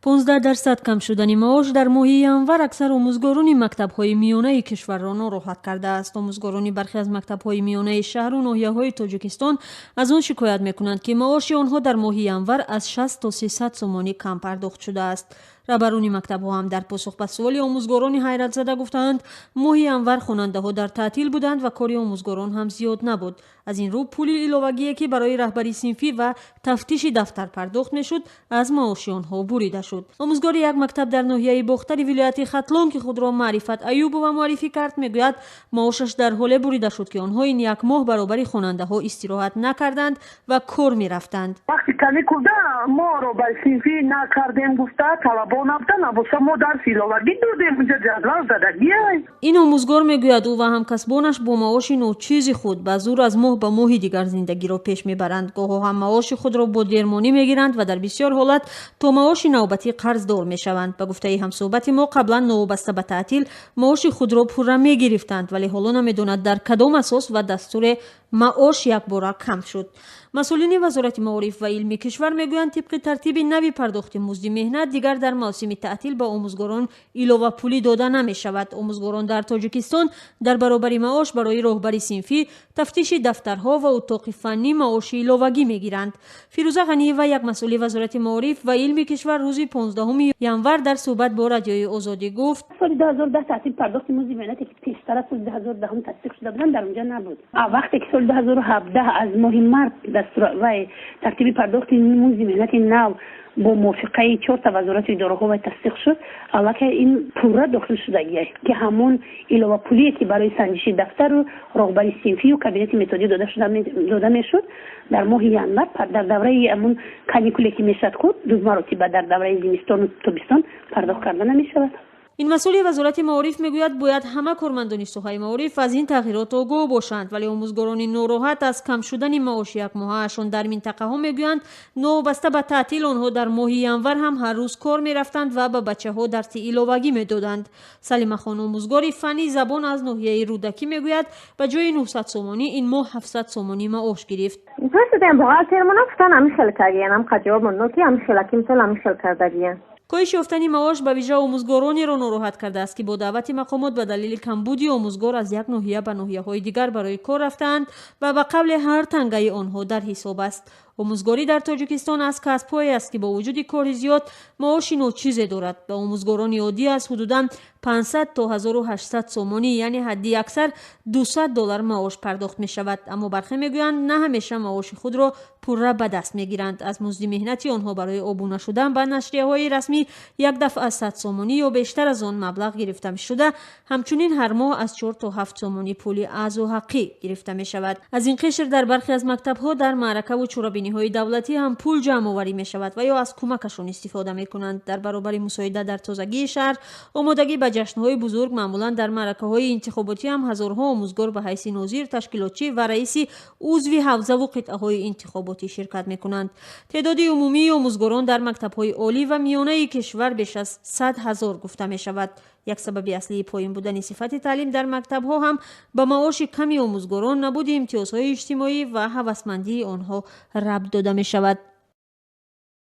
15% кам шудани маош дар моҳи январ аксар омӯзгорони мактабҳои миёнаи кишварро нороҳат кардааст. Омӯзгорони бархе аз мактабҳои миёнаи шаҳру ноҳияҳои Тоҷикистон аз он шикоят мекунанд, ки маоши онҳо дар моҳи январ аз 60 то 300 сомонӣ кам пардохт шудааст. Раҳбарони мактабҳо ҳам дар посух ба суоли омӯзгорони ҳайратзада гуфтаанд, моҳи январ хонандаҳо дар таътил буданд ва кори омӯзгорон ҳам зиёд набуд. Аз ин рӯ, пули иловагие, ки барои раҳбари синфӣ ва тафтиши дафтар пардохт мешуд, аз маоши онҳо бурида шуд. Омӯзгори як мактаб дар ноҳияи Бохтари вилояти Хатлон, ки худро Маърифат Аюбова муаррифӣ кард, мегӯяд, маошаш дар ҳоле бурида шуд, ки онҳо ин як моҳ баробари хонандаҳо истироҳат накарданд ва кор мерафтанд. Вақти каникулда мо роҳбари синфӣ накардем гуфта, талабо набуда, набоша мо дарси иловагӣ додем, унҷа ҷадвал задагиай. Ин омӯзгор мегӯяд, ӯ ва ҳамкасбонаш бо маоши ночизи худ ба зур аз моҳ ба моҳи дигар зиндагиро пеш мебаранд. Гоҳо ҳам маоши худро бо дермонӣ мегиранд ва дар бисёр ҳолат то маоши навбатӣ қарздор мешаванд. Ба гуфтаи ҳамсӯҳбати мо, қаблан новобаста ба таътил маоши худро пурра мегирифтанд, вале ҳоло намедонад, дар кадом асос ва дастуре маош якбора кам шуд. Масъулини Вазорати маориф ва илми кишвар мегӯянд, тибқи тартиби нави пардохти музди меҳнат, дигар дар мавсими таътил ба омӯзгорон иловапулӣ дода намешавад. Омӯзгорон дар Тоҷикистон дар баробари маош барои роҳбари синфӣ, тафтиши дафтарҳо ва утоқи фаннӣ маоши иловагӣ мегиранд. Фирӯза Ғаниева, як масъули Вазорати маориф ва илми кишвар, рӯзи 15 январ дар суҳбат бо Радиои Озодӣ гуфт: Соли 2010 тартиби пардохти музди меҳнате, ки пештар аз соли 2010 тасдиқ шуда буданд, дар онҷа набуд. Вақте ки соли 2017 аз моҳи март вай тартиби пардохти музди меҳнати нав бо мувофиқаи чорта вазорату идораҳо вай тасдиқ шуд, аллакай ин пурра дохил шудагия, ки ҳамон иловапулие, ки барои санҷиши дафтару роҳбари синфию кабинети методӣ дода мешуд, дар моҳи январ, дар давраи ҳамон каникуле, ки мешавад, худ ду маротиба дар давраи зимистону тобистон пардохт карда намешавад. Ин масъули Вазорати маориф мегӯяд, бояд ҳама кормандони соҳаи маориф аз ин тағйирот огоҳ бошанд, вале омӯзгорони нороҳат аз кам шудани маоши якмоҳаашон дар минтақаҳо мегӯянд, новобаста ба таътил онҳо дар моҳи январ ҳам ҳар рӯз кор мерафтанд ва ба бачаҳо дарси иловагӣ медоданд. Салимахон, омӯзгори фанни забон аз ноҳияи Рӯдакӣ, мегӯяд, ба ҷои 900 сомонӣ ин моҳ 700 сомонӣ маош гирифт. Ки Коҳиш ёфтани маош ба вижа омӯзгоронеро нороҳат кардааст, ки бо даъвати мақомот ба далели камбуди омӯзгор аз як ноҳия ба ноҳияҳои дигар барои кор рафтаанд ва ба қавле ҳар тангаи онҳо дар ҳисоб аст. Омӯзгорӣ дар Тоҷикистон аз касбҳое аст, ки бо вуҷуди кори зиёд маоши ночизе дорад. Ба омӯзгорони оддӣ аз ҳудудан 500 то 1800 сомонӣ, яъне ҳадди аксар 200 доллар маош пардохт мешавад. Аммо бархе мегӯянд, на ҳамеша маоши худро пурра ба даст мегиранд. Аз музди меҳнати онҳо барои обуна шудан ба нашрияҳои расмӣ як дафъа 100 сомонӣ ё бештар аз он маблағ гирифта шуда, ҳамчунин ҳар моҳ аз 4 то 7 сомонӣ пули аъзоҳаққӣ гирифта мешавад. Аз ин қишр дар бархе аз мактабҳо дар маъракаву чорабиниҳои давлатӣ ҳам пул ҷамъоварӣ мешавад ва ё аз кӯмакашон истифода мекунанд. Дар баробари мусоидат дар тозагии шаҳр, омодагӣ ба ҷашнҳои бузург, маъмулан дар маъракаҳои интихоботӣ ҳам ҳазорҳо омӯзгор ба ҳайси нозир, ташкилотчӣ ва раиси узви ҳавзаву қитъаҳои интихоботӣ ширкат мекунанд. Теъдоди умумии омӯзгорон дар мактабҳои олӣ ва миёнаи кишвар беш аз 100 000 гуфта мешавад. Як сабаби аслии поин будани сифати таълим дар мактабҳо ҳам ба маоши ками омӯзгорон, набуди имтиёзҳои иҷтимоӣ ва ҳавасмандии онҳо рабт дода мешавад.